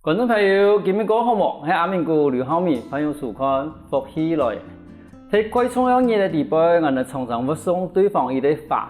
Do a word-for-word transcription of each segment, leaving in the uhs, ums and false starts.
觀眾朋友，今晡日過好無？𠊎係阿明牯劉浩明，歡迎收看《福氣來了》。在蓋重要日个裡背，𠊎等常常會送對方一蕊花，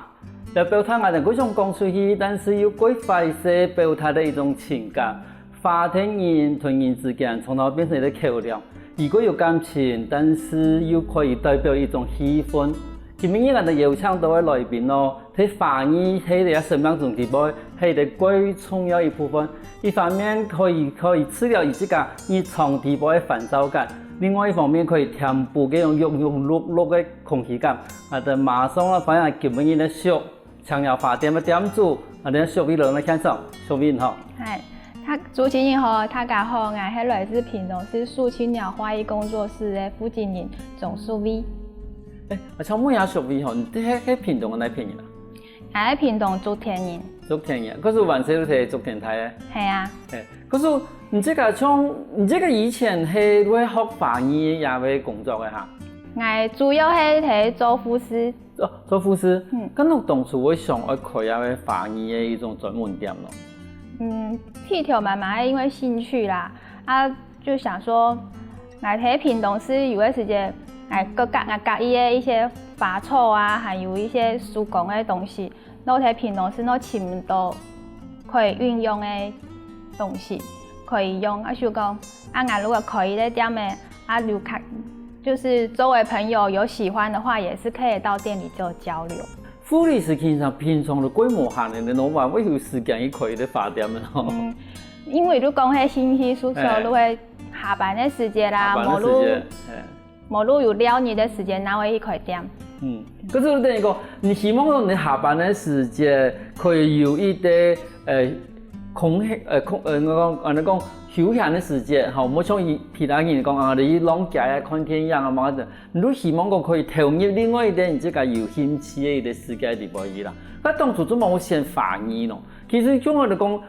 來表達𠊎等蓋想講出去，但是又蓋壞勢表達个一種情感。花同人同人之間，常常變成一個橋樑，佢蓋有感情，但是又可以代表一種氣氛。今晡日𠊎等邀請到个來賓哦， 在花藝係這生命中裡背，係一個蓋重要一部分。一方面可以，可以治療佢自家日常裡背个煩躁感，另外一方面可以填補這種庸庸碌碌个空虛感。啊，等馬上啊，歡迎今晡日个秀青鳥花店个店主，啊，等秀美來到現場，秀美你好。嗨，大，主持人好，大家好，𠊎係來自屏東市樹青鳥花藝工作室个負責人鍾淑美。誒，啊，請問一下秀美吼，你係，係屏東个哪片人啊？ 𠊎係屏東竹田人。竹田人，可是還細就在竹田大个。係啊。誒，可是你這個像，你這個以前係會學花藝也會工作个哈？𠊎主要係在做護士。做，做護士？嗯。該你當初會想愛開這個花藝个一種專門店咯？嗯，起頭慢慢个因為興趣啦，啊，就想說，𠊎在屏東市有个時節，𠊎个，𠊎佮意个一些花草啊，還有一些手工个東西， 都在屏東市都尋毋到可以運用个東西，可以用。啊，就講，啊，𠊎如果開一個店个，啊，有看，就是周圍朋友有喜歡的話，也是可以到店裡做交流。護理師平常，平常都蓋無閒个，你哪會有時間去開一個花店个咯？嗯，因為就講係星期六、哎。就會下班个時節啦，下班个時節，無就哎。 無就有尞日个時間，正會去開店。嗯，可是等於講，你希望講你下班个時節可以有一個，呃，空閒，呃，空，呃，𠊎講，恁樣講，休閒个時節，吼，毋好像其他人講啊，你去逛街啊、看電影啊，麼个，你就希望講可以投入另外一個你自家有興趣个一個世界裡背去啦。該當初做麼个會選花藝咯？其實像𠊎來講，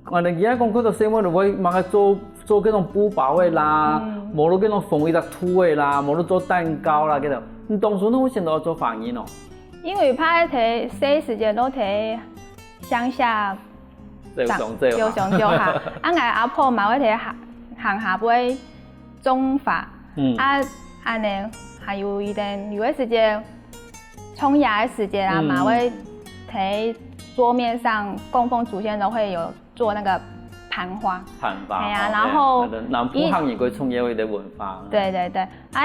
𠊎等今下講，看到細妹就會麼个做，做該種布包个啦，嗯。無就該種縫一隻兔个啦，無就做蛋糕啦，該種。你當初哪會想到做花藝哦？因為怕在細時節都在鄉下走上走下。走上走下。啊，𠊎阿婆嘛會在鄉，鄉下會種花。嗯。啊，恁樣，還有一點，有个時節，創業个時節啊，嗯。嘛會在桌面上供奉祖先都會有 做那個盤花。盤花，嘿啊，哦，然後嘿，南部客人个重要一個文化。對對對，啊，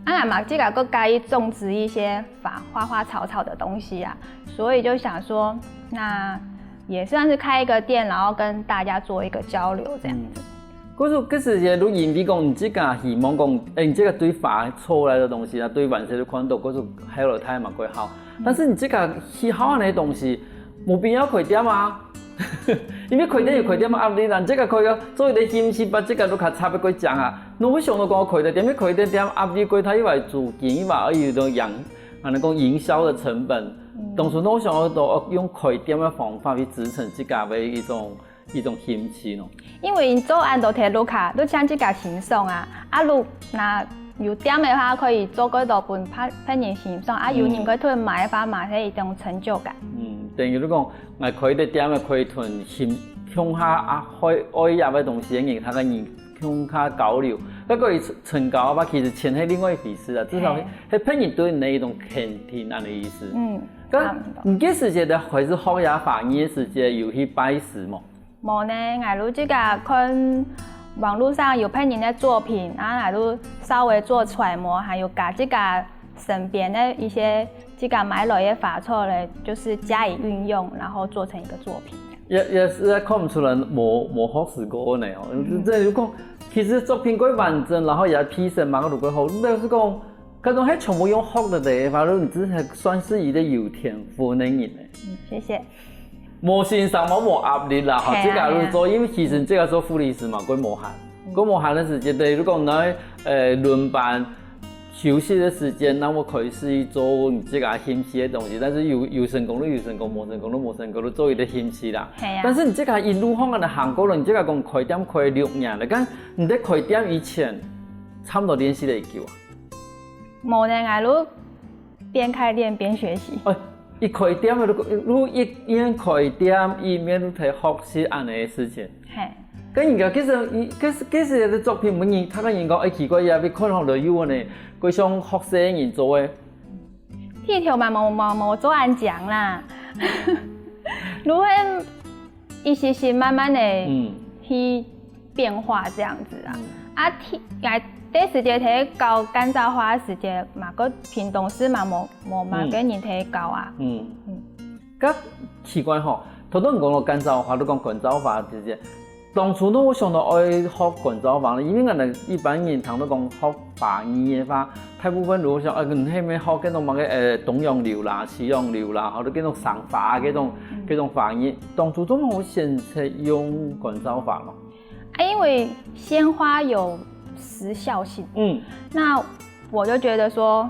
啊嘛，這個更加種植一些花，花花草草的東西啊，所以就想說，那也算是開一個店，然後跟大家做一個交流這樣子。嗯。可是，可是也都因為講，你這個希望講，哎，你這個對花草類的東西啊，對萬事都看到，可是還有太嘛過好。嗯。但是你這個喜好个東西，無必要開店啊。 因為開店有開店个壓力啦，這個可以做一個興趣，把這個都較插一個講啊。你會想到講開店，因為開店店壓力過大，又愛租金，又愛有一種營，啊，恁樣講營銷个成本。嗯。當初你有想到用開店个方法去支撐自家个一種，一種興趣咯？因為做恁多在屋下，都像自家欣賞啊，啊，如若有店个話，可以做過多分別，別人欣賞，啊，有人過來買个話，嘛係一種成就感。嗯，等於你講， 𠊎開个店个，可以同心，共下啊，愛，愛這个東西个人，大家人共下交流。該个成，成交个話，其實錢係另外一回事啊，至少係，嘿。係別人對你个一種肯定，恁樣个意思。嗯，該，差不多。你該時節个開始學這花藝个時節，有去拜師無？無呢，𠊎就自家看網路上有別人个作品，啊，𠊎就稍微做揣摩，還有佮自家 身邊个一些自家買來个花草咧，就是加以運用，然後做成一個作品。也，也實在看毋出來無，無學識過呢哦。嗯。這有講，其實作品蓋完整，然後也批審嘛，如果好，但是講，該種係全部用學个咧，反正你真係算是一個有天分个人呢。嗯，謝謝。 無先生嘛，無壓力啦，吼，嘿啊，自家就做，嘿啊。因為其實自家做護理師嘛，蓋無閒。嗯。蓋無閒个時節，等於講來，呃，輪班休息个時間，那麼開始做你自家興趣个東西，但是有，有成功就有成功，無成功就無成功，就做一個興趣啦。嘿啊。但是你自家一路項恁樣行過來，你自家講開店開六年了，該你在開店以前，差不多練習了幾久啊？無呢，𠊎就邊開店邊學習。哎，一開店，如果，如果一，一面開店，一面就在學習恁樣个事情。嘿。該人家其實，其實，其實个作品，每人，大家人講，哎，奇怪，也會看好了有呢，佢像學生人做个。剃頭嘛，無，無，無做恁靚啦。如果一時時慢慢的嗯。去變化這樣子啊。嗯。啊，剃，來，這時節在教乾燥花時節嘛，个屏東市嘛，無，無嘛，嗯。个人在教啊。嗯。嗯。該奇怪吼，頭頭你講到乾燥花，你講乾燥花這些，當初呢，我想到愛學乾燥花呢，因為𠊎等一般人聽到講學花藝个話，大部分如果想，哎，你係毋係學該種麼个，呃，東洋流啦、西洋流啦，或者該種生花啊，該種，嗯。該種花藝，當初都無選擇用乾燥花嘛。啊，因為鮮花有時效性，嗯。那我就覺得說，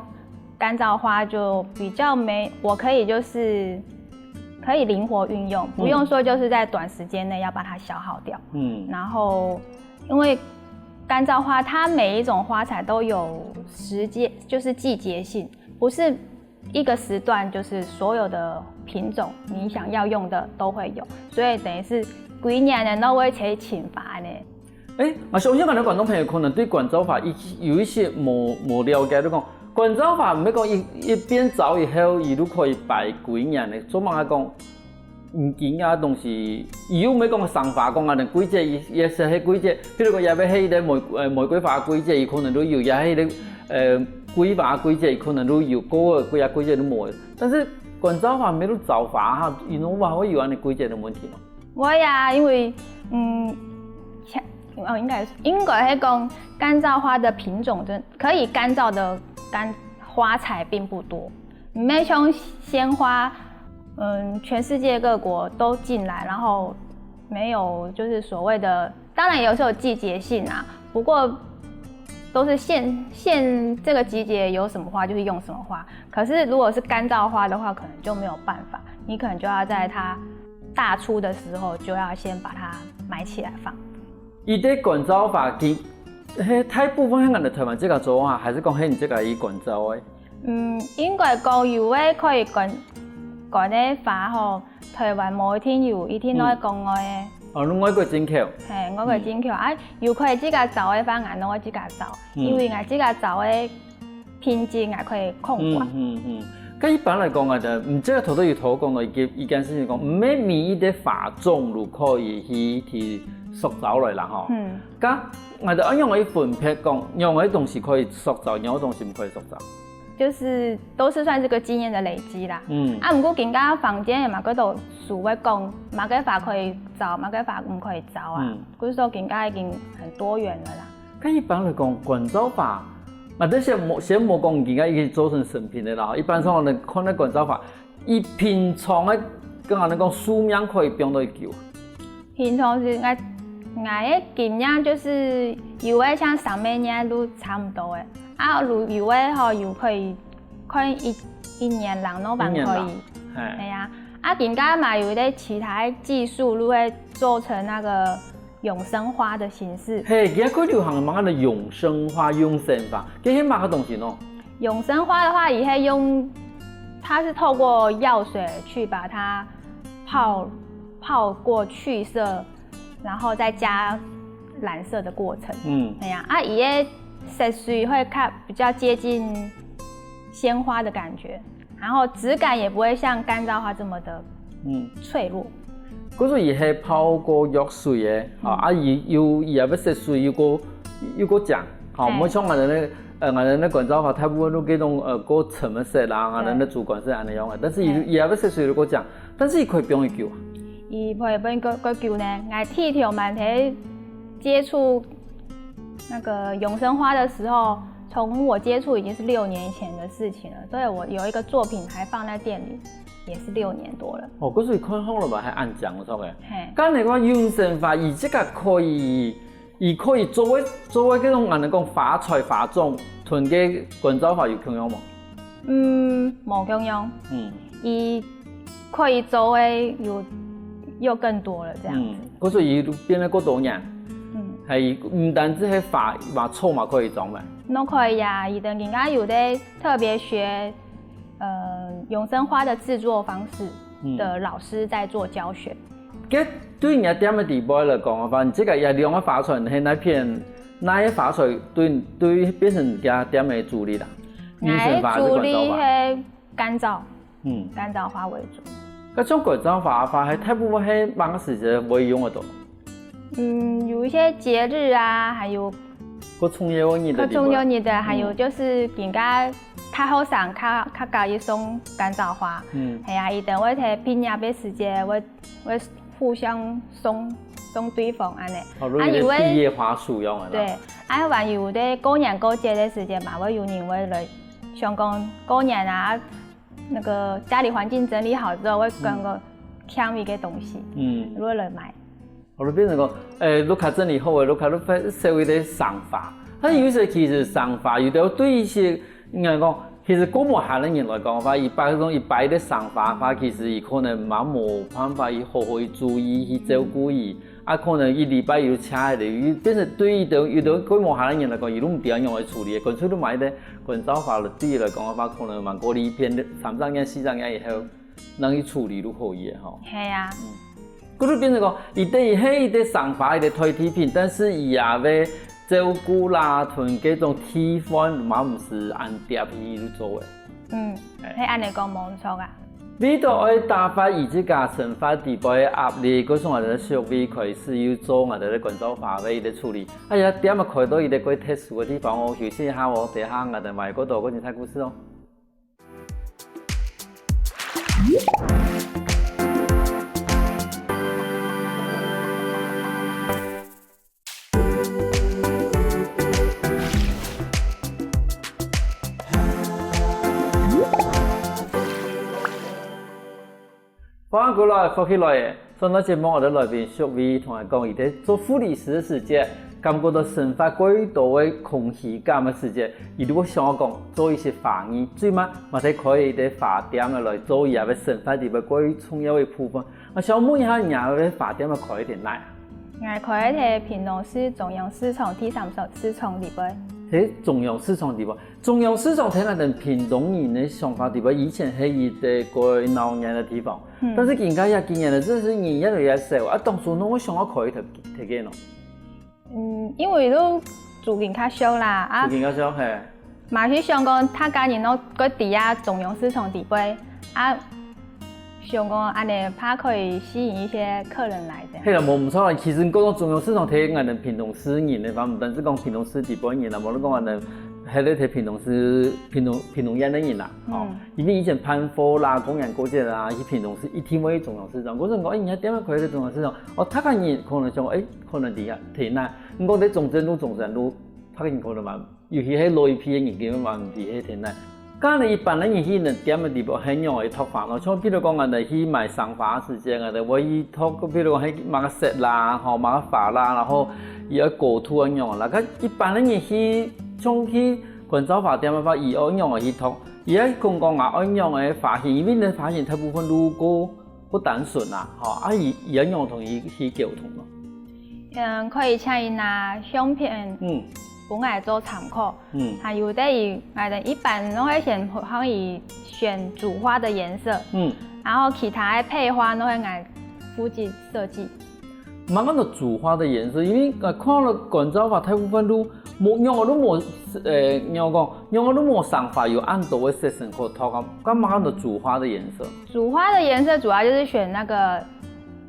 乾燥花就比較沒，我可以就是可以靈活運用，不用說就是在短時間內要把它消耗掉。嗯。然後，因為乾燥花它每一種花材都有時節，就是季節性，不是一個時段就是所有的品種你想要用的都會有，所以等於是幾年个都會在青花呢。 哎，𠊎相信𠊎等觀眾朋友可能對乾燥花一，有一些無，無了解，就講乾燥花毋係講一，一遍燥以後，佢就可以擺幾年个，做麼个講，嗯，驚啊東西，佢又毋係講生花，講啊，等季節，佢，佢係季節，譬如講，也係該个玫，呃，玫瑰花季節，佢可能都有，也係該个，呃，桂花季節，佢可能都有，過了幾下季節都無了。但是乾燥花毋係都燥花哈，佢有，會有恁呢季節个問題嗎？ 會啊，因為，嗯，像，哦，應該，應該係講乾燥花的品種真，可以乾燥的乾，花材並不多，沒像鮮花，嗯，全世界各國都進來，然後沒有就是所謂的，當然也是有季節性啊，不過都是現，現這個季節有什麼花就是用什麼花。可是如果是乾燥花的話，可能就沒有辦法，你可能就要在它 大出的時候就要先把它買起來放。佢个乾燥花，佢，係大部分係𠊎等臺灣自家做啊，還係講係你自家去乾燥个？嗯，應該講有个可以乾，乾个花吼，臺灣無一定有，一定愛國外个。哦，外國進口。嘿，外國進口。啊，有可以自家做个花，𠊎攏會自家做，因為𠊎自家做个 品質也可以控管。嗯嗯嗯。該一般來講啊，就，嗯，這个頭頭有討論過一个，一件事情講，毋係每一个花種都可以去，去塑造來啦吼。嗯。該𠊎等愛仰般去分別講，仰般个東西可以塑造，仰般个東西毋可以塑造？就是都是算是個經驗的累積啦。嗯。啊，毋過今下坊間嘛，佢都所謂講，麼个花可以做，麼个花毋可以做啊。嗯。故所今下已經很多元了啦。 該一般來講，乾燥花，啊，這先無，先無講佢个已經做成成品个啦，一般上來看个乾燥花，佢平常个，跟𠊎等講壽命可以放幾久？平常時𠊎，𠊎个經驗就是有个像三個月都差不多个，啊，有，有个吼，有可以看一，一年零，攏還可以。一年零，嘿。係啊，啊，今下嘛有一个其他个技術，就會做成那個 永生花的形式。嘿，佢个較流行个嘛，安到永生花、永生花，這係麼个東西呢？永生花的話，也是用，它是透過藥水去把它泡，泡過去色，然後再加染色的過程。嗯。哎呀，啊，佢个色水會較，比較接近鮮花的感覺。 然後質感也不會像乾燥花這麼的，嗯，脆弱。故所佢係泡過藥水个，吼，嗯。啊，佢又，佢也會色水又過，又過靚，吼，嘿。毋會像𠊎等个，呃，𠊎等个乾燥花大部分都該種，呃，過沉个色啦，𠊎等个主管是恁樣个，但是佢，嘿。佢也會色水又過靚，但是佢可以放幾久啊？佢可以放幾，幾久呢？𠊎剃頭嘛，係接觸 那個永生花的時候，從我接觸已經是六年前的事情了，所以我有一個作品還放在店裡，也是六年多了。哦，故所佢看好了吧，還恁靚，毋錯个。嘿。該你講永生花，佢這个可以，佢可以做个，做个該種，𠊎等講花材花種，同該乾燥花有共樣無？ 嗯，無共樣。嗯。佢可以做个又，又更多了，這樣子。嗯，故所佢變得過多樣。嗯。還毋單止係花，花草嘛可以種嘛。都可以啊，佢等今下有在特別學，呃，永生花的製作方式的老師在做教學。嗯。該對你个店个底背來講个話，你這个這兩个花材係哪片，哪个花材對，對變成你个店个主力啦？女生花還係乾燥花？𠊎个主力係乾燥，嗯。乾燥花為主。該種乾燥花个話，係大部分係麼个時節會用得到？嗯，有一些節日啊，還有較重要个日子。較重要个日子，還有就是人家較後生，較，較佮意送乾燥花。嗯。係啊，佢等會在畢業个時節，會，會互相送，送對方恁呢。哦，如果啊，有个畢業花束樣个啦。對，啊，還有个過年過節个時節嘛，會有人會來，像講過年啊，那個家裡環境整理好之後，會跟個添一個東西，嗯。會來買。 哦，就變成講，欸，屋下整理好个，屋下就會少一個生花。但有時其實生花，有兜對一些，應該講，其實較無閒个人來講个話，佢擺，講佢擺一個生花个話，其實佢可能嘛無辦法去好好去注意，去照顧佢。啊，可能一禮拜又謝忒了，變成對於有兜，有兜較無閒个人來講，佢都毋知愛仰般處理，乾脆就買一個乾燥花了，對佢來講个話，可能蠻過利便个，三十年、四十年以後，正去處理就可以了吼。係啊。嗯。 故所變成講，佢等於係一個生花一個代替品，但是佢也會照顧啦，同該種替換嘛毋使恁貼去就做个。嗯，欸。係恁呢講無錯啊。為著愛打發佢自家生活底背个壓力，故所𠊎兜淑慧開始又做𠊎兜个乾燥花个一個處理。哎呀，店仔開到一個較特殊个地方哦，休息一下哦，等一下𠊎兜還過多个精彩故事哦。 歡迎過來，福氣來了！上到節目，𠊎个來賓淑慧同𠊎講，佢在做護理師个時節，感覺到生活過多个空虛感个時節，佢就會想要講做一些花藝，最尾嘛在開一個花店來做佢个生活裡背過重要个部分。啊，想問一下，你个花店開在哪啊？𠊎開在屏東市中央市場第三市場裡背。在中央市場裡背， 中央市場在𠊎兜屏東人个想法裡背，以前係一個過鬧熱个地方，嗯。但是今下這幾年呢，真係人越來越少，啊，當初仰會想要開在，在該呢？嗯，因為都租金較俗啦，啊，租金較俗，係。嘛係想講，大家人都過知啊，中央市場裡背，啊， 想講恁呢怕可以吸引一些客人來這樣。係啦，無毋著啦。其實你講到中央市場，在𠊎兜屏東市人个話，毋單淨講屏東市裡背人啦，無論講𠊎兜，還係在屏東市、屏東、屏東縣个人啦，吼。嗯。因為以前辦貨啦、過年過節啦，去屏東市一定會去中央市場。𠊎想講，欸，你个店開在中央市場，哦，大家人可能想，欸，可能知啊，在哪。毋過在中正路、中山路，大家人可能嘛 尤其係老一輩个人，根本嘛毋知係在哪。該呢，一般个人去人店个裡背係仰般去擇花呢？像譬如講，𠊎兜去買生花个時節，𠊎兜會去擇，譬如講係麼个色啦，吼，麼个花啦，然後佢个高度仰般啦。該一般个人去，像去乾燥花店个話，佢愛仰般去擇？佢愛講講啊，愛仰般个花型，因為你个花型大部分都過 較單純啊，吼，啊，佢，佢愛仰同佢去溝通咯。嗯，可以請佢拿相片，嗯。分𠊎做參考。嗯。還有在於，𠊎兜一般攏會先幫佢選主花的顏色，嗯。然後其他的配花攏會𠊎負責設計。麼个安到主花的顏色，因為𠊎看了乾燥花大部分都無，仰般都無，呃，仰般講，仰般都無生花有恁多个色彩好擇啊，該麼个安到主花的顏色？ 主花的顏色主要就是選那個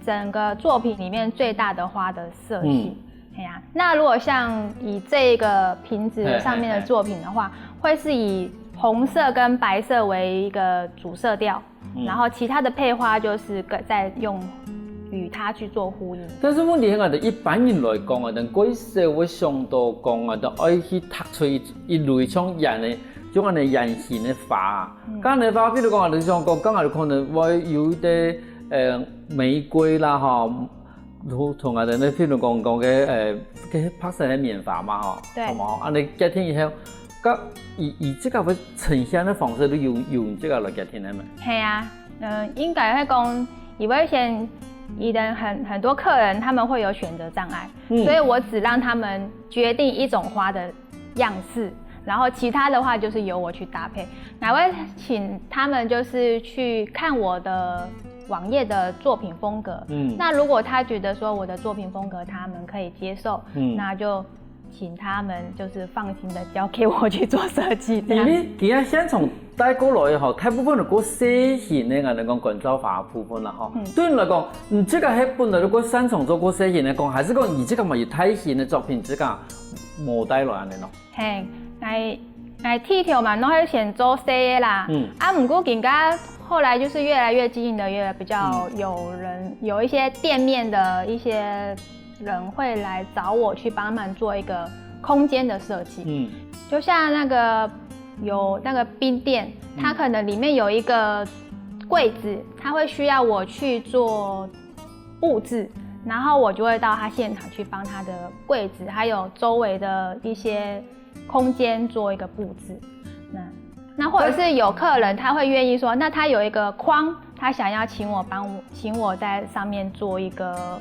整個作品裡面最大的花的色系。嗯。哎呀，那如果像以這個瓶子上面的作品的話，嘿，嘿，嘿。會是以紅色跟白色為一個主色調，嗯。然後其他的配花就是跟，再用與它去做呼應。但是問題係，𠊎兜一般人來講啊，𠊎兜較少會想到講啊，𠊎兜愛去擇出一，一蕊像圓个，像恁樣圓形个花啊。 嗯。該樣个話，比如講，𠊎兜想講，該𠊎兜可能會有一個，呃，玫瑰啦，吼，同，同𠊎兜呢，譬如講，講个，呃，个白色个棉花嘛，吼，對。好無？恁樣決定以後，該以，以這個為呈現个方式，都用，用這個來決定个嘛。係啊，嗯，應該會講，因為現，以前很，很多客人他們會有選擇障礙，嗯。所以我只讓他們決定一種花的 樣式，然後其他的話就是由我去搭配。𠊎會請他們就是去看我的网页的作品风格。嗯，那如果他觉得说我的作品风格他们可以接受，嗯，那就请他们就是放心的交给我去做设计，这样。因为其实现场带过来吼，大部分都过细型的，俺讲干燥花部分啦吼。嗯，对你来讲，你这个还本来就过擅长做过细型的讲，还是讲你这个嘛有大型的作品，这个无带来安尼咯？嘿，哎，哎，剃头嘛，都会选做细的啦。嗯，啊，不过人家后来就是越来越经营的，越来比较有人、嗯、有一些店面的一些人会来找我去帮忙做一个空间的设计。嗯，就像那个有那个冰店，它可能里面有一个柜子，它会需要我去做布置，然后我就会到他现场去帮他的柜子，还有周围的一些空间做一个布置。那那或者是有客人他会愿意说，那他有一个框，他想要请我帮我，请我在上面做一个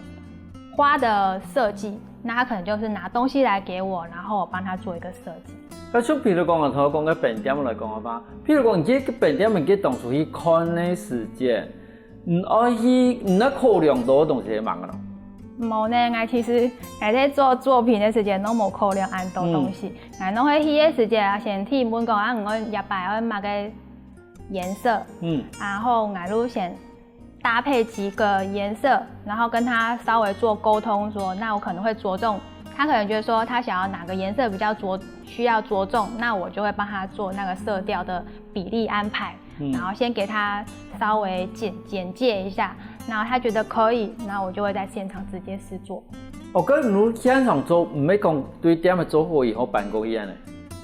花的设计，那他可能就是拿东西来给我，然后我帮他做一个设计。那像譬如讲啊，頭講个本店來講个話，譬如講你去本店，你去當初去看个時間，你愛去，你愛考量到个東西係麼个咯？無呢，𠊎其實𠊎在做作品个時間都無考量恁多東西。嗯，𠊎都會去个時間啊，先去問講啊，𠊎這擺愛麼个顏色，嗯，然後𠊎就先搭配幾個顏色，然後跟他稍微做溝通說，那我可能會着重，他可能覺得說他想要哪個顏色比較着，需要着重，那我就會幫他做那個色調的比例安排。 嗯，然後先給他稍微簡簡介一下，然後他覺得可以，那我就會在現場直接試做。哦，該你現場做，毋係講對店个做好以後搬過去安尼？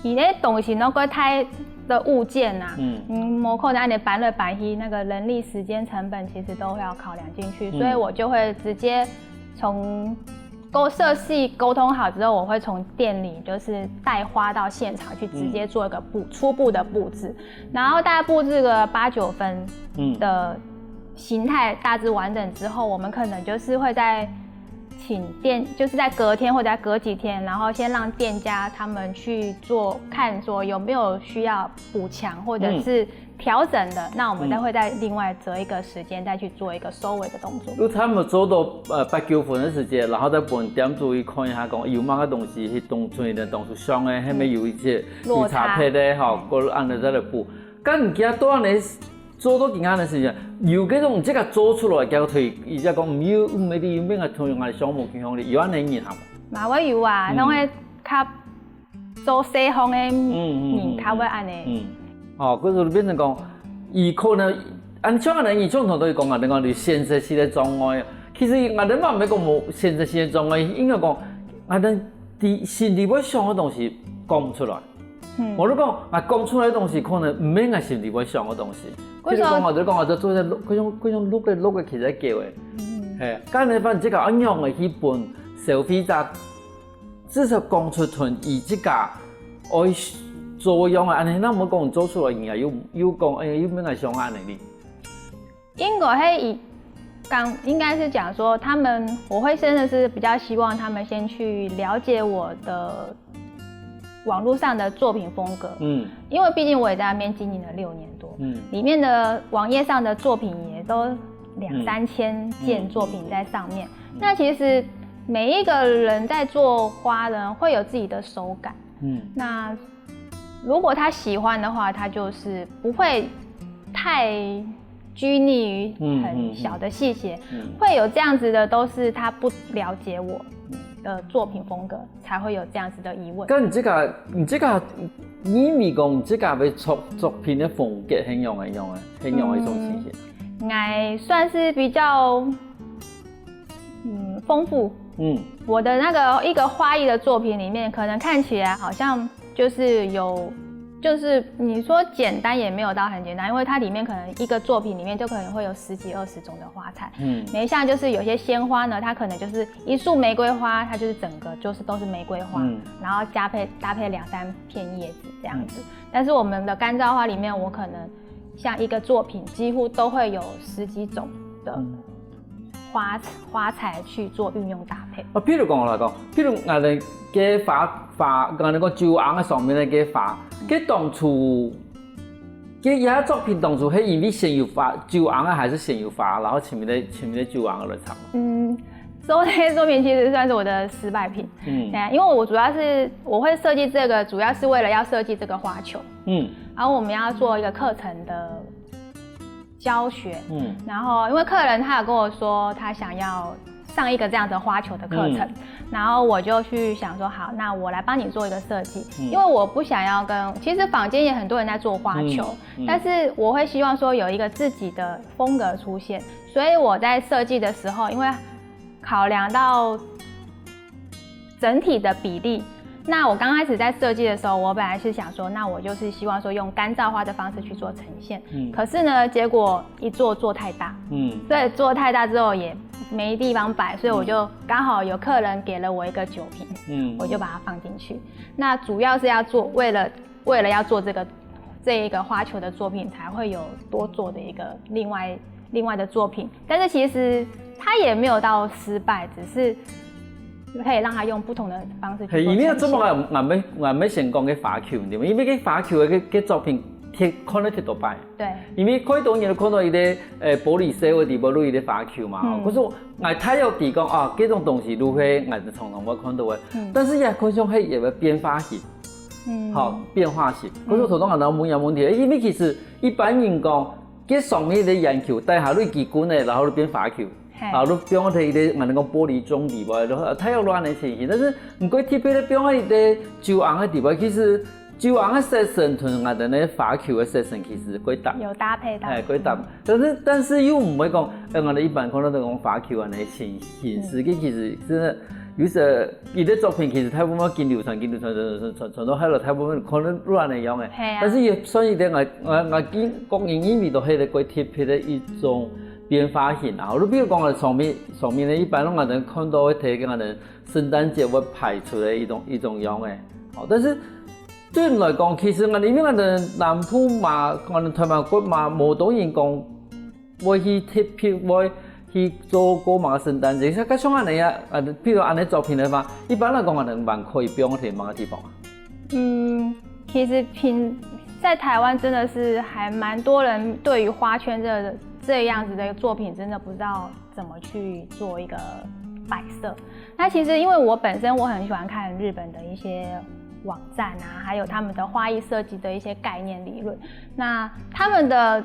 你那東西那個太的物件啊，嗯，嗯，無可能恁樣搬來搬去，那個人力時間成本其實都要考量進去，嗯，所以我就會直接從溝，色系溝通好之後，我會從店裡就是帶花到現場去，直接做一個布，初步的布置，然後大概布置個八九分的形態大致完整之後，我們可能就是會在請店，就是在隔天或者在隔幾天，然後先讓店家他們去做看說有沒有需要補強或者是調整的，那我們再會再另外擇一個時間再去做一個收尾的動作。你差不多做到呃八九分个時間，然後再分店主去看一下，講有麼个東西，去當初你个當初想个，係毋係有一些有差別个吼，過安尼再來補。該你今到安尼做到今下个時間，有該種這個做出來，結果退，而且講毋有，毋係你有咩个同樣个項目去向你，有安尼人行無？嘛會有啊，攏會較 做細項个人較會安尼。嗯，哦，故所變成講，佢可能，恁像恁樣，佢像頭頭講啊，你講你選擇性个障礙，其實𠊎等嘛毋係講無選擇性个障礙，應該講，𠊎等在心裡會想个東西講毋出來。嗯，我就講，𠊎講出來个東西可能毋係𠊎心裡會想个東西。譬如講，我就講，𠊎就做一隻錄，該種該種錄个錄个，其實係叫个。嗯，係，該你反正這個恁樣个去分消費者 至少講出同佢自家愛做樣个，恁樣，該毋好講做出來，人家又又講，哎呀，又毋係𠊎想个恁樣哩。應該係以講，應該是講說，他們，我會真的是比較希望他們先去了解我的網路上的作品風格。嗯，因為畢竟我也在那邊經營了六年多，嗯，裡面的網頁上的作品也都兩三千件作品在上面。那其實每一個人在做花呢，會有自己的手感。嗯，那如果他喜歡的話，他就是不會太拘泥於很小的細節，會有這樣子的，都是他不了解我的作品風格，才會有這樣子的疑問。該你這個，你這個，你認為講你這個个作作品个風格係仰仔樣仔，係仰仔一種情形？嗯，𠊎算是比較 嗯，豐富。嗯，我的那個一個花藝的作品裡面，可能看起來好像就是有，就是你說簡單也沒有到很簡單，因為它裡面可能一個作品裡面就可能會有十幾二十種的花材。嗯，每一項就是有些鮮花呢，它可能就是一束玫瑰花，它就是整個就是都是玫瑰花，嗯，然後搭配搭配兩三片葉子這樣子。嗯，但是我們的乾燥花裡面，我可能像一個作品幾乎都會有十幾種的 花花材去做運用搭配。啊，譬如講來講，譬如𠊎等个花花，𠊎等講酒甕个上面个花，該當初這這作品當初係因為先有花，酒甕啊，還係先有花，然後前面个前面个酒甕來唱？嗯，所以這作品其實算是我的失敗品。嗯對啊，因為我主要是我會設計這個，主要是為了要設計這個花球，嗯然後我們要做一個課程的教學。嗯然後因為客人他有跟我說他想要上一個這樣的花球的課程，嗯然後我就去想說，好，那我來幫你做一個設計，嗯因為我不想要跟，其實坊間也很多人在做花球，嗯但是我會希望說有一個自己的風格出現，所以我在設計的時候，因為考量到整體的比例。那我剛開始在設計的時候，我本來是想說，那我就是希望說用乾燥花的方式去做呈現，嗯可是呢，結果一做做太大，嗯所以做太大之後也沒地方擺，所以我就剛好有客人給了我一個酒瓶，嗯，我就把它放進去。那主要是要做為了為了要做這個這一個花球的作品，才會有多做的一個另外另外的作品。但是其實它也沒有到失敗，只是可以讓他用不同的方式去係，做因為這呈現。麼𠊎𠊎乜𠊎乜先講个花球，對無？因為个花球个个作品貼可能貼到擺。對，因為可以當然看到一個誒玻璃細个地方，有一個花球嘛。嗯可是𠊎大約知講啊，這種東西就係𠊎常常會看到个，嗯但是也看上去也會變化型，嗯好變化型。可是頭先𠊎問一個問題，誒，因為其實一般人講，這上面个圓球，底下就幾根个，然後就變花球。嘿啊，就放在一個，𠊎等講玻璃盅底背，然後大約就恁樣情形。但是毋過特別个放在一個酒甕个底背，其實酒甕个色線同𠊎等个花球个色線其實幾搭，有搭配到。哎，幾搭。但是但是又毋會講，誒，𠊎等一般看到那種花球恁樣形形式，佢其實真个有時佢个作品其實大部分緊流傳，緊流傳傳傳傳傳到後來，大部分可能亂个樣个。嘿啊但是也算一點，𠊎𠊎𠊎見個人認為都係一個幾特別个一種變化型啊。就比如講，上面上面个一般，𠊎等看到會貼个，𠊎等聖誕節會擺出來一種一種樣个。哦，但是對𠊎來講，其實𠊎因為𠊎等南部嘛，𠊎等台灣國嘛，無當多人講會去特別會去做過麼个聖誕節。像像恁樣啊，啊，比如恁樣作品个話，一般來講，𠊎等還可以放在麼个地方啊？嗯，其實平在台灣真的是還蠻多人對於花圈這這樣子的作品，真的不知道怎麼去做一個擺設。那其實因為我本身我很喜歡看日本的一些網站啊，還有他們的花藝設計的一些概念理論。那他們的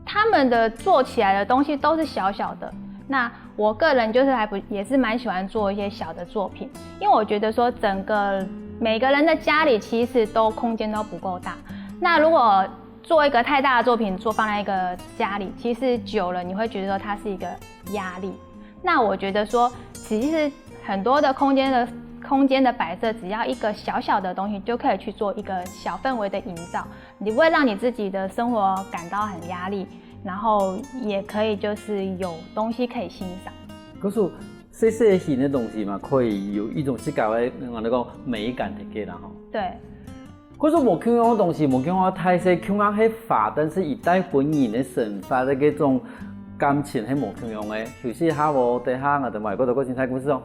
他們的做起來的東西都是小小的。那我個人就是還不也是蠻喜歡做一些小的作品，因為我覺得說整個每個人的家裡其實都空間都不夠大。那如果做一個太大的作品做放在一個家裡，其實久了你會覺得說它是一個壓力。那我覺得說，其實很多的空間的空間的擺設，只要一個小小的東西，就可以去做一個小氛圍的營造。你不會讓你自己的生活感到很壓力，然後也可以就是有東西可以欣賞。可是細細型个東西嘛，可以有一種自家个，𠊎等講美感个啦吼。對，可是無共樣个東西，無共樣个大細，共樣係花，但是佢帶分人个生活个該種感情係無共樣个。休息一下哦，等下𠊎等還過到過精彩故事哦。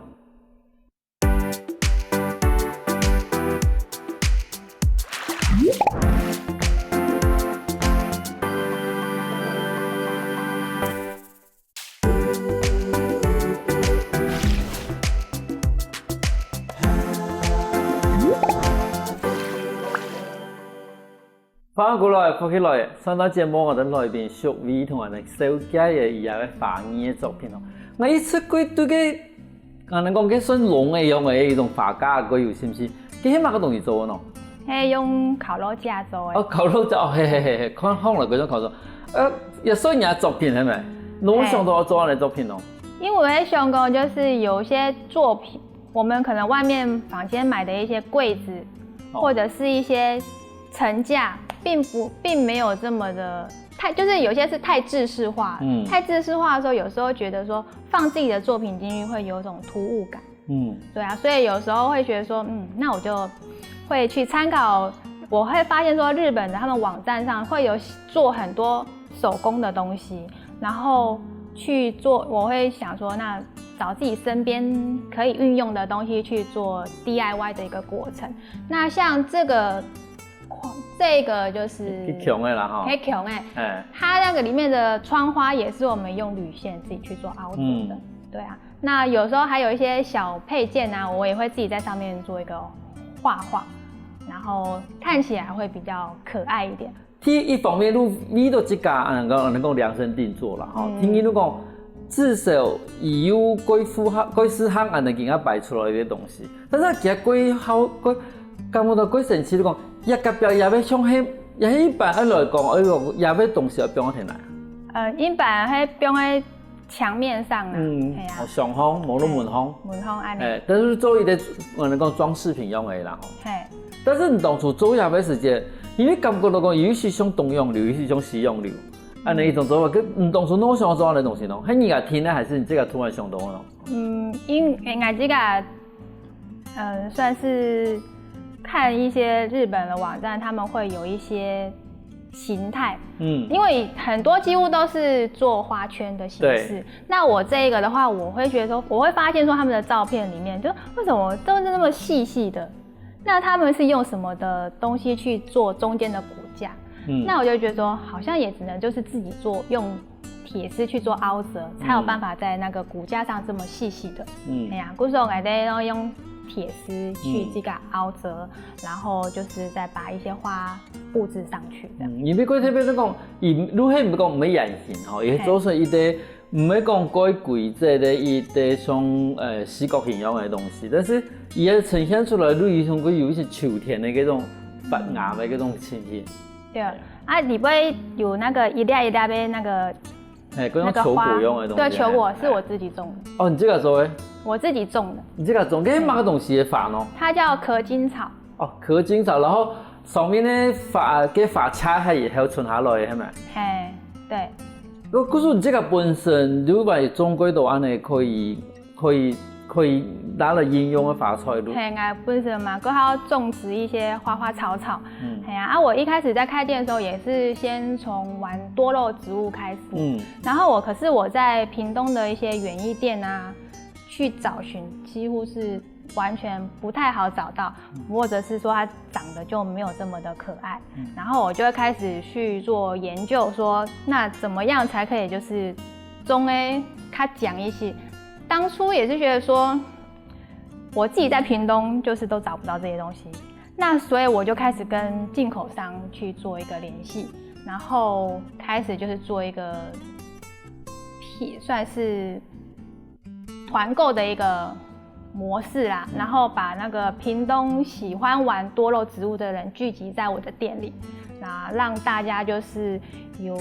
歡迎過來，福氣來！上到節目，𠊎等來賓淑慧同𠊎等紹介个佢个花藝个作品哦。𠊎一直對對个，𠊎等講个算龍个樣个一種花架，佢有信心。佢係麼个東西做个喏？係用烤肉架做个。哦，烤肉架，哦，嘿嘿嘿嘿，看看來嗰種烤肉，呃，也算你个作品係無？你想到做恁个作品哦？因為我在想講，就是有一些作品，我們可能外面房間買的一些櫃子，哦或者是一些層架，並不並沒有這麼的太，就是有些是太制式化了。嗯太制式化的時候，有時候覺得說放自己的作品進去會有一種突兀感。嗯對啊，所以有時候會覺得說，嗯，那我就會去參考，我會發現說日本的他們網站上會有做很多手工的東西，然後去做，我會想說，那找自己身邊可以運用的東西去做 D I Y 的一個過程。那像這個这个就是很强的啦哈。很强哎，哎，它那个里面的窗花也是我们用铝线自己去做凹折的。嗯，对啊，那有时候还有一些小配件啊，我也会自己在上面做一个画画，然后看起来会比较可爱一点。第一方面，你为到自家，啊，能够能够量身定做啦，吼。嗯，第二，你讲至少伊有几符合、几适合恁样今下摆出来个东西。 但是佢个好，个感觉到个神奇，你讲，也隔壁也要像迄，也一般来讲，哎哟，也要东西要放在哪？呃，一般係放在墙面上啊，嗯，係啊，哦，上方，無論門方，門方安尼，哎，但是做一个，我们讲装饰品用的啦，吼。嘿，但是你当初做下个时间，因为感觉到讲，有一些像东洋流，有一些像西洋流，安尼一种做法，跟你当初哪想做安尼东西呢？是你个听呢，还是你自家突然想到呢？嗯，因为我自家 嗯，算是看一些日本的网站，他们会有一些形态，嗯，因为很多几乎都是做花圈的形式。对，那我这一个的话，我会觉得说，我会发现说他们的照片里面，就为什么都是那么细细的？那他们是用什么的东西去做中间的骨架？嗯，那我就觉得说，好像也只能就是自己做，用铁丝去做凹折，才有办法在那个骨架上这么细细的。嗯，哎呀，故所我在用铁丝去这个凹折，然后就是再把一些花布置上去这样。嗯，因为过特别是讲，伊愈黑毋讲毋系圆形吼，伊做出一个毋系讲过规则的一个像呃四角形样的东西，但是伊也呈现出来，类似像个有一些秋天的那种发芽的那种情形。对，啊，里边有那个一粒一粒的那个哎，跟那个花，球果一样的东西。对，球果是我自己种的。哦，你自家做的？我自己种的。你自家种，这是么个东西的花呢？它叫壳金草。哦，壳金草，然后上面的花，个花切开以后存下来的，是吗？嘿，对。可是你这个本身，如果种过的话呢，可以可以可以拿来应用个花材咯。嘿，我本身嘛，过好种植一些花花草草。嗯，嘿啊，啊，我一开始在开店的时候，也是先从玩多肉植物开始。嗯，然后我，可是我在屏东的一些园艺店啊，去找寻，几乎是完全不太好找到，或者是说它长得就没有这么的可爱。嗯，然后我就会开始去做研究说，那怎么样才可以就是种的较强一些？当初也是觉得说，我自己在屏东就是都找不到这些东西，那所以我就开始跟进口商去做一个联系，然后开始就是做一个也算是团购的一个模式啦，然后把那个屏东喜欢玩多肉植物的人聚集在我的店里，那让大家就是有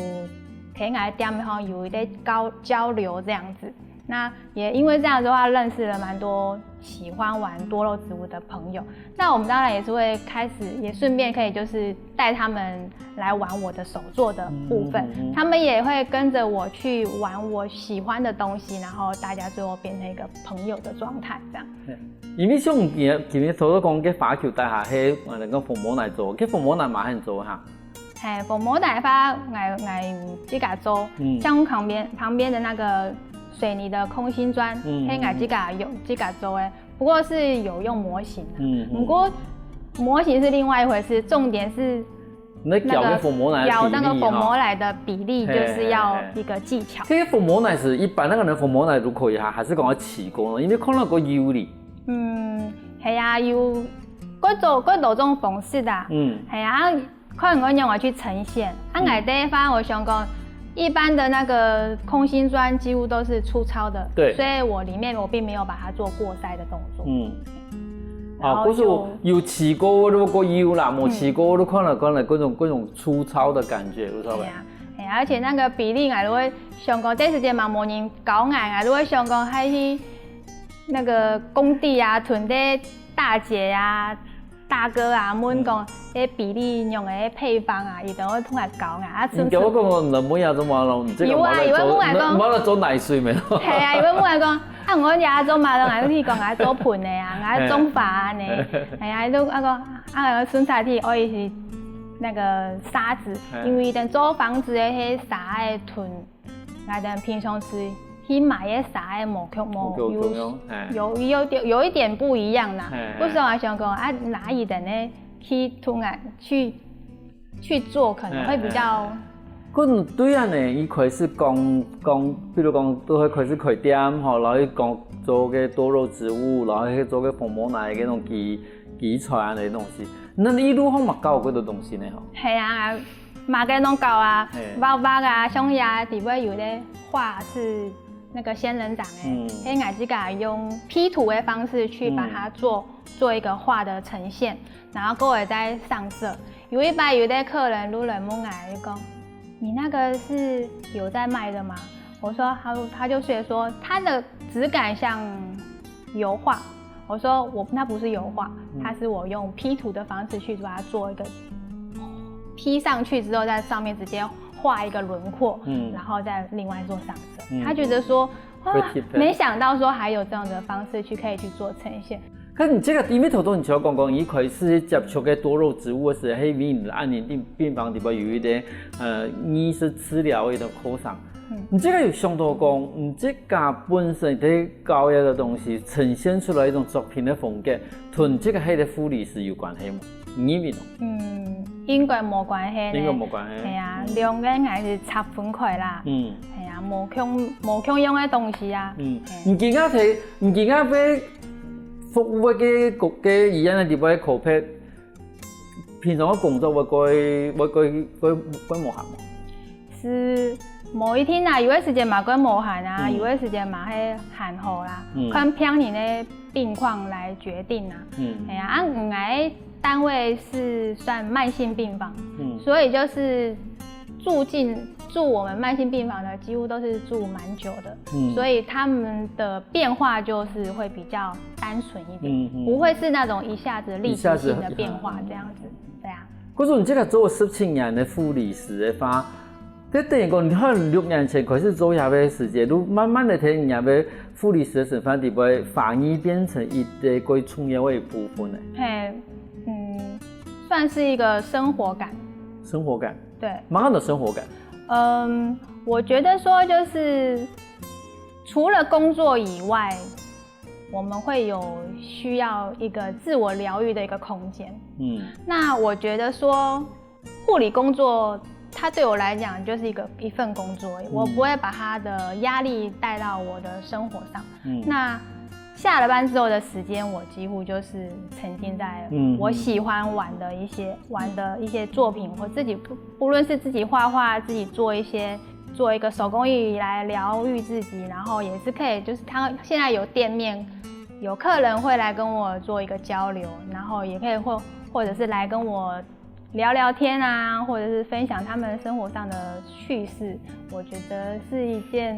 可以来店吼有一个交交流这样子。那也因为这样子的话，认识了蛮多喜欢玩多肉植物的朋友。那我们当然也是会开始，也顺便可以就是带他们来玩我的手作的部分，嗯嗯嗯，他们也会跟着我去玩我喜欢的东西，然后大家最后变成一个朋友的状态，这样。因为像今日今日所讲个花球底下，迄我哋讲红毛泥做，个红毛泥蛮好做哈。嘿，红毛泥花，我我自家做，嗯，像旁边旁边的那个水泥的空心砖，嗯，迄我自家用自家做的，不过是有用模型的。嗯嗯，不过模型是另外一回事，重点是那个咬那个粉末来的比例咬那个粉末来的比例就是要一个技巧。这个粉末奶是一般那个人粉末奶都可以哈，还是讲要起锅呢？因为看到个有哩。嗯，系啊，有各种各多种方式的。嗯，系啊，看你要怎么去呈现。啊，嗯，矮的话，我想讲，一般的那个空心砖几乎都是粗糙的，对，所以我里面我并没有把它做过筛的动作。嗯。啊，可是有試過，如果有啦，無試過，都看了看了各种各种粗糙的感觉，有錯吧？对啊，哎呀，而且那个比例，我都会想讲，这时间嘛，无人教我，我都会想讲，还去那个工地啊，存在大姐啊、大哥啊，问讲，哎，比例用个配方啊，伊都会通来教我啊。你叫我讲，你妹仔做嘛咯？你这个有啊，有啊，问我讲，你妹仔做奶水没？系啊，有啊，问我讲。 啊，我也做嘛咯，我去讲啊，做盆的啊，我种花呢，哎呀，都啊个啊，个生产地，我也是那个沙子，因为等做房子的迄沙的囤，我等平常时去买的沙的模具模有有有有一点有一点不一样啦。不是我想讲啊，哪里的呢？去囤啊，去去做，可能會比較。可能對恁呢，一開始講講，比如講都會開始開店吼，然後講做个多肉植物，然後去做个紅毛奶个那種基基材啊那些東西。那你一路上嘛搞過多東西呢吼？係啊，麼个攏搞啊，畫畫啊，像這底背有个畫是那個仙人掌欸，嗯，係𠊎自家用P圖的方式去把它做、嗯、做一個畫的呈現。 然後過後再上色。有一擺有个客人就來問𠊎講：「你那個是有在賣的嗎？」我說，他他就是說它的質感像油畫。我說我那不是油畫，它是我用P圖的方式去把它做一個P上去之後，在上面直接畫一個輪廓，嗯，然後再另外做上色。他覺得說，哇，沒想到說還有這樣的方式去可以去做呈現。 可你這個因為頭頭你就講講，你開始接觸个多肉植物个時候，係因為你恁呢病病房底背有一個呃藝術治療个一個課程。嗯，你這個有想到講，你自家本身在搞一個東西，呈現出來一種作品个風格，同這個係个護理師有關係無？你認為呢？嗯，應該無關係呢。應該無關係。係啊，兩個還係拆分開啦。嗯，係啊，無共無共樣个東西啊。嗯，你今下在你今下在服務个个醫院个底背个科別，平常个工作會會會會會無閒無？是無一定啊，有个時間嘛會無閒啊，有个時間嘛會還好啦，看病人个病況來決定啊。嗯，係啊，啊𠊎單位是算慢性病房，嗯，所以就是住進住我們慢性病房的幾乎都是住蠻久的，嗯，所以他們的變化就是會比較單純一點，嗯嗯，不會是那種一下子立即性的變化這樣子。對啊。可是你這個做十七年个護理師个話，這等於講你看六年前開始做這个時間，你慢慢个在你个護理師个身份底背，反而變成一個過重要个一部分呢。係，嗯，算是一個生活感。生活感。對。麼个生活感？嗯，我覺得說就是除了工作以外，我們會有需要一個自我療癒的一個空間。嗯，那我覺得說，護理工作它對我來講就是一個一份工作而已，我不會把它的壓力帶到我的生活上。嗯，那下了班之後的時間，我幾乎就是沉浸在我喜歡玩的一些玩的一些作品，我自己不不論是自己畫畫，自己做一些做一個手工藝來療癒自己，然後也是可以就是他現在有店面，有客人會來跟我做一個交流，然後也可以或或者是來跟我聊聊天啊，或者是分享他們生活上的趣事，我覺得是一件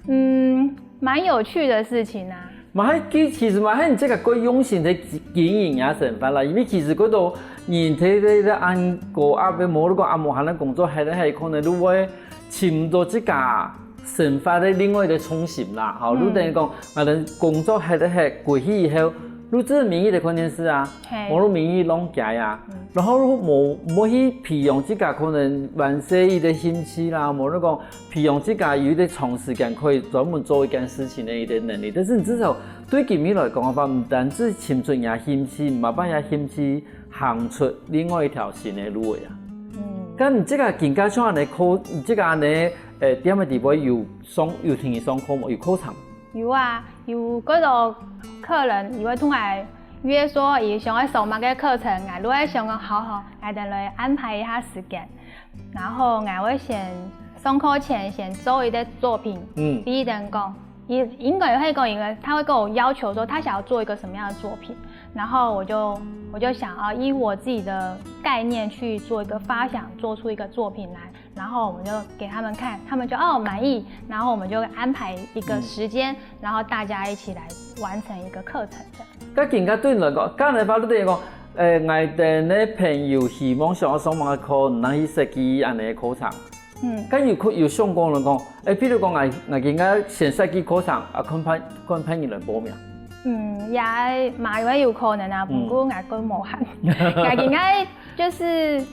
嗯蠻有趣的事情啊。嘛係，其其實嘛係，你這個過用心个經營啊生活啦，因為其實過多人在在在恁高壓个，無你講恁無閒个工作，係係可能你會尋到自家生活个另外一個重心啦，吼，你等於講，啊，等工作係係過去以後，你只係名義个看電視啊，無你名義浪街啊，然後你無無去培養自家可能玩細一個興趣啦，無你講 培養自家有一個長時間可以專門做一件事情个一個能力。但是你至少對今日來講个話，毋單止尋出若興趣，嘛把若興趣行出另外一條新个路个啊。嗯，該你這個更加像恁呢，靠你這個恁呢，誒，店个底背有上有聽你上課無？有課程？有啊，有幾多客人，佢會同𠊎約說，佢想要上麼个課程，𠊎就會想講，好好，𠊎等來安排一下時間。 然後𠊎會先上課前先做一個作品，嗯，比如講，也應該會講一個，他會跟我要求說他想要做一個什麼樣的作品，然後我就我就想要以我自己的概念去做一個發想，做出一個作品來，然後我們就給他們看，他們就哦滿意，然後我們就安排一個時間，然後大家一起來完成一個課程這樣。 該今下對你來講，該你發你等於講，誒，𠊎等个朋友希望想要上麼个課，你去設計恁呢个課程。嗯，該有可有想過人講，誒，譬如講，𠊎𠊎今下先設計課程，啊，看別看別人來報名。嗯，也嘛也有可能啊，不過𠊎更無閒。𠊎今下就是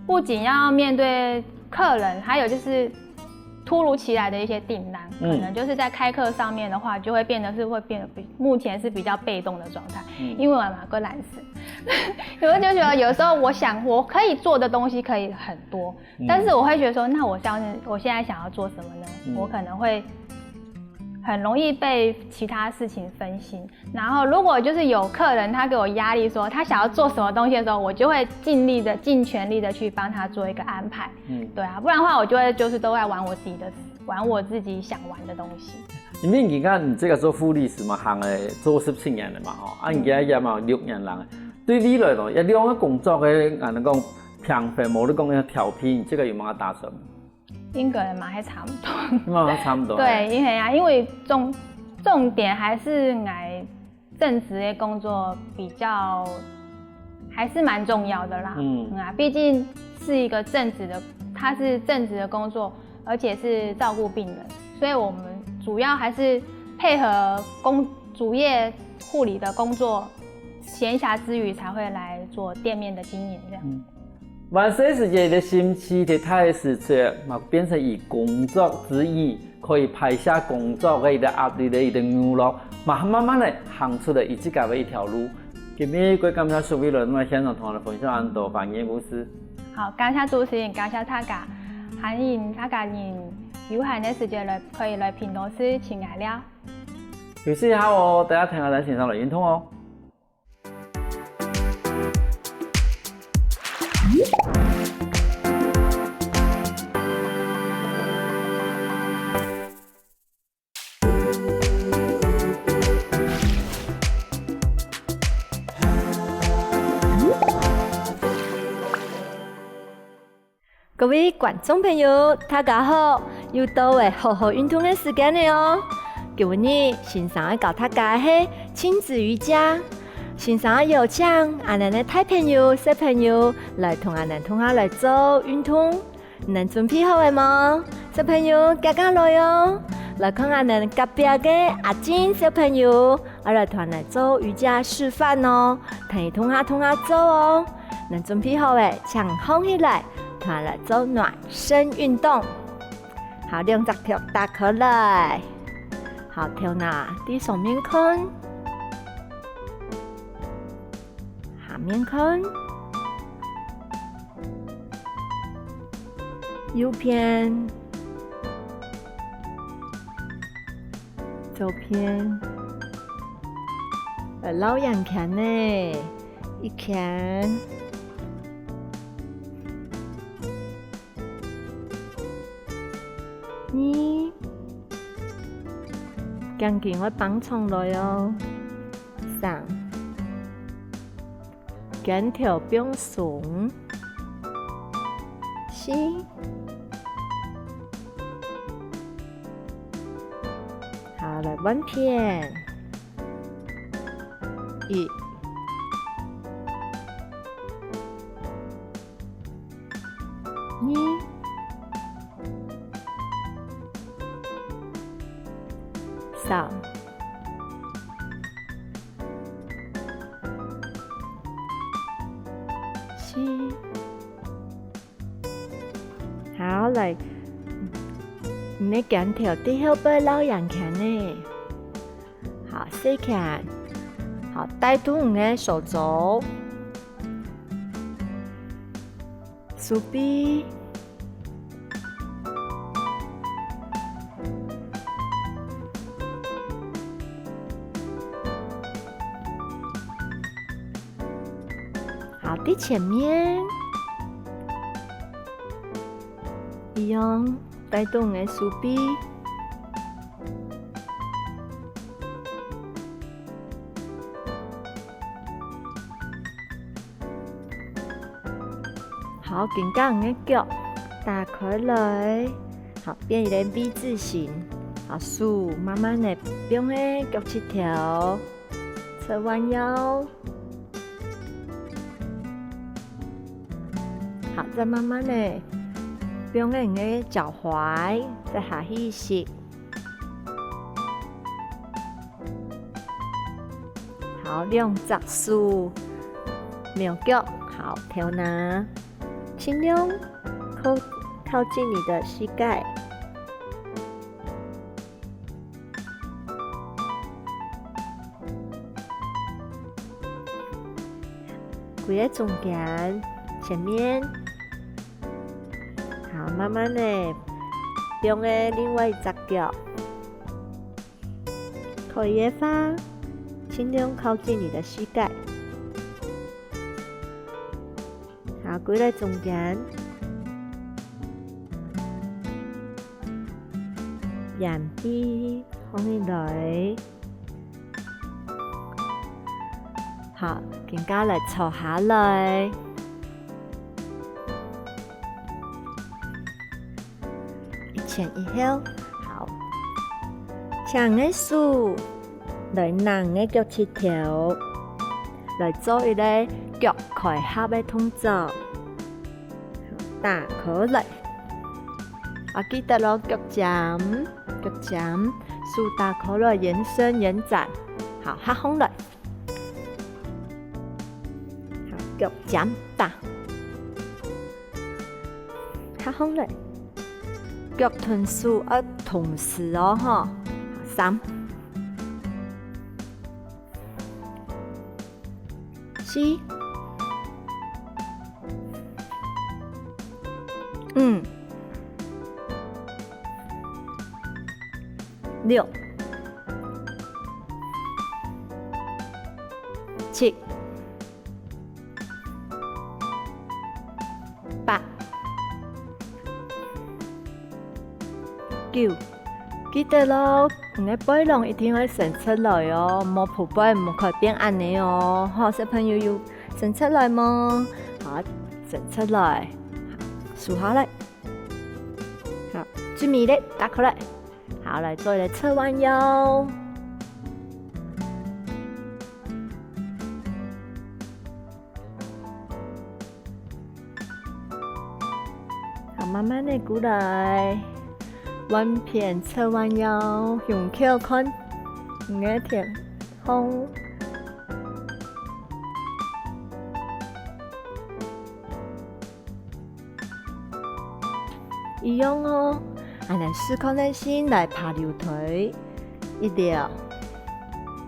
不僅要面對客人，還有就是突如其來的一些訂單，可能就是在開課上面的話，就會變得是會變得比目前是比較被動的狀態，因為𠊎嘛較懶散。我就觉得有时候我想我可以做的东西可以很多，但是我会觉得说，那我这样子，我现在想要做什么呢？我可能会很容易被其他事情分心。然后如果就是有客人他给我压力说他想要做什么东西的时候，我就会尽力的、尽全力的去帮他做一个安排。嗯，对啊，不然的话我就会就是都在玩我自己的、玩我自己想玩的东西。因為你看你這個做護理師嘛，行了做十七年了嘛，吼，啊，你現在也嘛六年了，對未來咯，這兩個工作个，啊，你講平衡，無你講要調配，你這個有麼个打算？應該嘛還差不多。嘛差不多。對，因為啊，因為重重點還是來正職的工作比較還是蠻重要的啦。嗯啊，畢竟是一個正職的，它是正職的工作，而且是照顧病人，所以我們主要還是配合工主業護理的工作，閒暇之餘才會來做店面的經營這樣。還細時節个心情，在大个時節，嘛變成以工作之一，可以排下工作个一個壓力个一個娛樂，嘛慢慢个行出了佢自家个一條路。今日過感謝淑慧來到現場同我們分享恁多歡喜个故事。好，感謝主持人，感謝大家，歡迎大家用有閒个時間來可以來屏東市尋𠊎尞。休息一下哦，大家聽下咱先生來運動哦。各位觀眾朋友，大家好！又到了好好運動个時間了哦！今日先生愛教大家个係親子瑜伽。先生愛邀請𠊎等个大朋友、小朋友來同𠊎等共下來做運動。你等準備好了無？小朋友，遽遽來哦！來看𠊎等隔壁个阿金小朋友，愛來同𠊎等做瑜伽示範哦！同佢共下共下做哦！ 你等準備好了，請䟘起來，同𠊎來做暖身運動。好，兩隻腳打開來。好，頭那在上面看，下面看，右片，左片，呃，繞圓圈呢。 一圈。二，頸根愛繃長來哦。三，肩頭放鬆。四，好，來換片。 一、二、三、四。 好，來，你个肩頭在後背繞圓圈呢。好，細圈。好，帶動你个手肘、手臂。 好，在前面，一樣帶動你个手臂。好，緊將你个腳打開來，好，變一個V字形。好，手慢慢个放在腳膝頭。 側彎腰。好，再慢慢个放你个腳踝，再下去一息。好，兩隻手，貓腳，好，頭那，盡量靠靠近你的膝蓋。歸个中間、前面。好，慢慢仔放个另外一隻腳。可以个話，盡量靠近你的膝蓋。好，歸來中間。眼皮放起來。 好，今下來坐下來。一前一後，好。請你个手來拿你个腳膝頭，來做一個腳開合个動作。打開來。啊，記得哦，腳尖，腳尖，手打開來，延伸延展。好，合䟘來。 好，腳尖打。合䟘來。腳同手愛同時哦，吼。三、四、五、六、七、 八、九，記得哦，你个背囊一定愛伸出來哦，莫匍背，毋可以變恁仔哦。好，小朋友有伸出來無？好，伸出來，收下來。好，最尾咧，打開來。好，來做一個側彎腰。 好，慢慢仔過來，換片側彎腰，胸口看你个天空。一樣哦，恁仔試看仔先來爬樓梯，一條、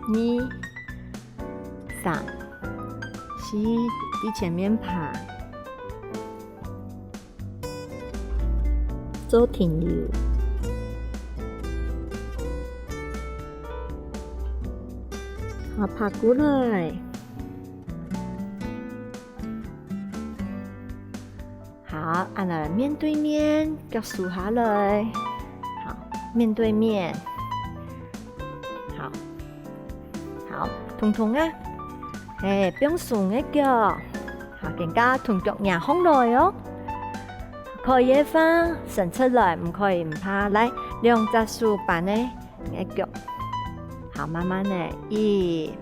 二、 三、四，在前面爬。做停留。好，爬過來。 好，恁仔面對面，腳收下來。好，面對面。好，好，同同啊。嘿，放鬆个腳。好，肩胛同腳擎䟘來哦。可以个話，伸出來，毋可以毋怕。來，兩隻手扳个 你个腳。好，慢慢仔，一。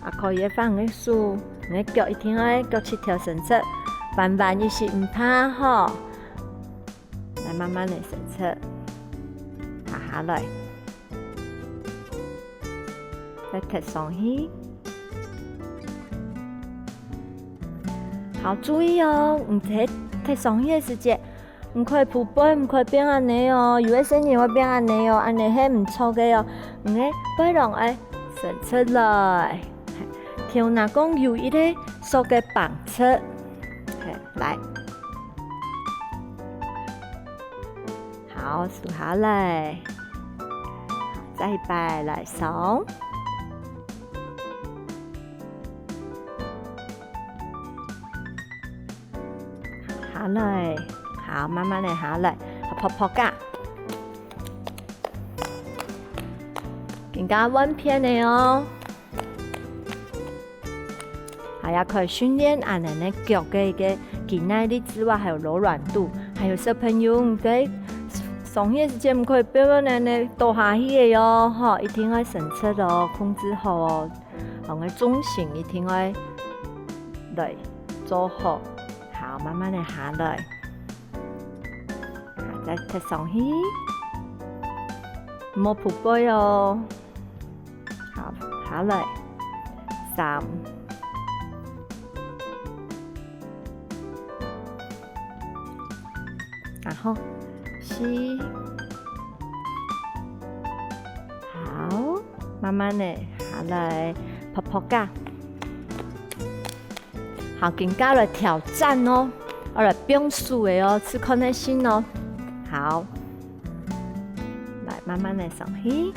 啊，可以个話，你个手，你个腳一定愛腳膝頭伸直，彎彎一息毋怕吼。來，慢慢仔伸直，下下來，再踢上去。好，注意哦，你踢，踢上去个時節， 毋可以匍背，毋可以變恁仔哦，有一些人會變恁仔哦，恁仔係毋著个哦。你个背囊愛伸出來，頭那講有一個索个幫助，嘿，來。好，收下來。好，再一擺來上。 下來，好，慢慢仔下來，噗噗仔。今下換片仔哦。還愛可以訓練恁仔个腳个一個肌耐力之外，還有柔軟度，還有小朋友，你个上學時間毋可以變變恁仔倒下去个喲，吼，一定愛伸直哦，控制好哦。 哦，你个重心一定愛來做好。好，慢慢仔下來。好，再踢上去。莫匍背哦。好，下來。三。 然後四。好，慢慢仔下來，噗噗仔。好，今下來挑戰哦，愛來放手个哦，試看得成哦。好，來，慢慢个上去。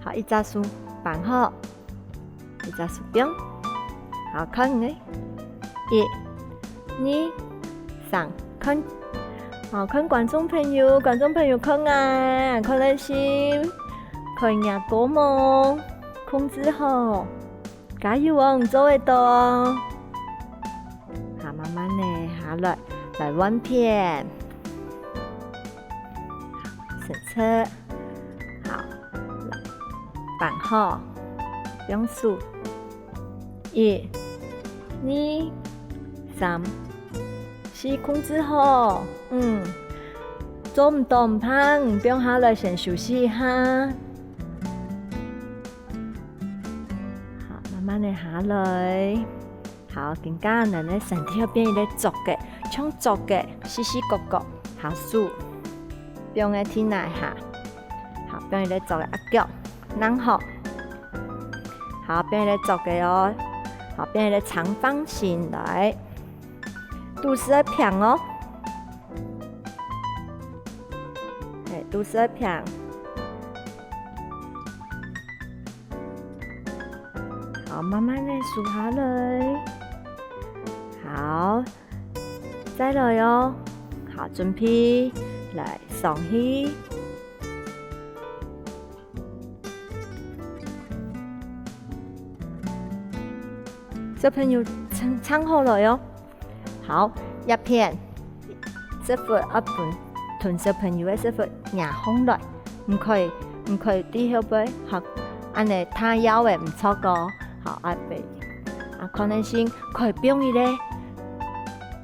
好，一隻手放好，一隻手放。好，看呢，一、二、三，看。好，看觀眾朋友，觀眾朋友看啊，看得成，看若高無？控制好。 加油哦，你做得到哦！好，慢慢个下來，來換片。伸直，好，放好，放手。一、二、三、四，控制好。嗯，做毋到毋怕，你放下來先休息一下。 好，慢慢个下來。好，今下𠊎等个身體愛變一個直个，像直个，四四角角，好，手放个地泥下。好，變一個直个，啊，腳躡好。好，變一個直个哦。好，變一個長方形來。肚屎愛平哦。哎，肚屎愛平。 好，慢慢个收下來。好，再來哦。好，準備來上去。小朋友撐，撐好來哦。 好，這片屎朏愛分同小朋友个屎朏擎䟘來，毋可以，毋可以在後背，好，恁呢太搖个毋著哦。好，啊，背，啊，可能性可以放一個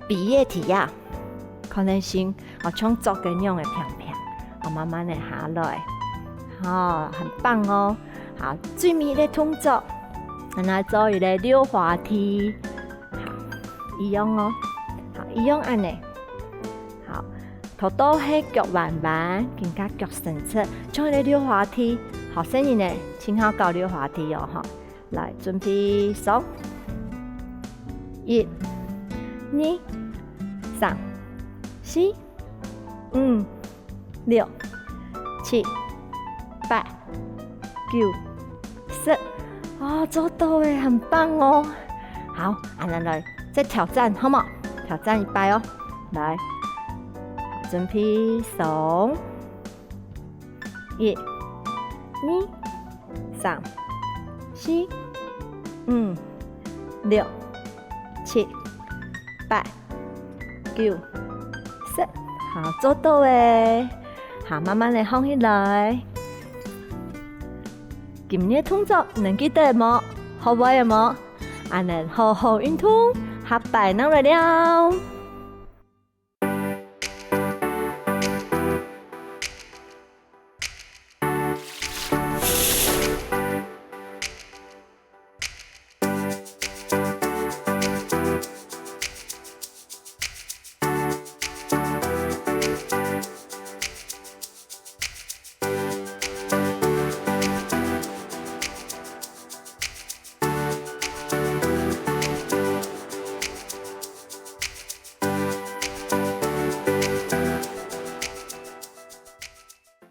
杯仔在啊，可能性，哦，像桌个樣个平平，哦，慢慢个下來，好，很棒哦。好，最尾个動作，咱來做一個溜滑梯。 好，一樣哦。好，一樣恁呢。好，頭到係腳彎彎，今下腳伸直，像一個溜滑梯。好，細人仔，盡好搞溜滑梯哦，吼。來，準備，上。一、二、三、四、 五、六、七、八、九、十。哦，做到欸，很棒哦。好，恁呢來，再挑戰，好無？挑戰一擺哦。來，準備，上。一、二、三、四、五、六、七、八、九、十。好，做到欸。好，慢慢个䟘起來。今日動作你記得無？學會了無？恁呢好好運動，下擺正來尞。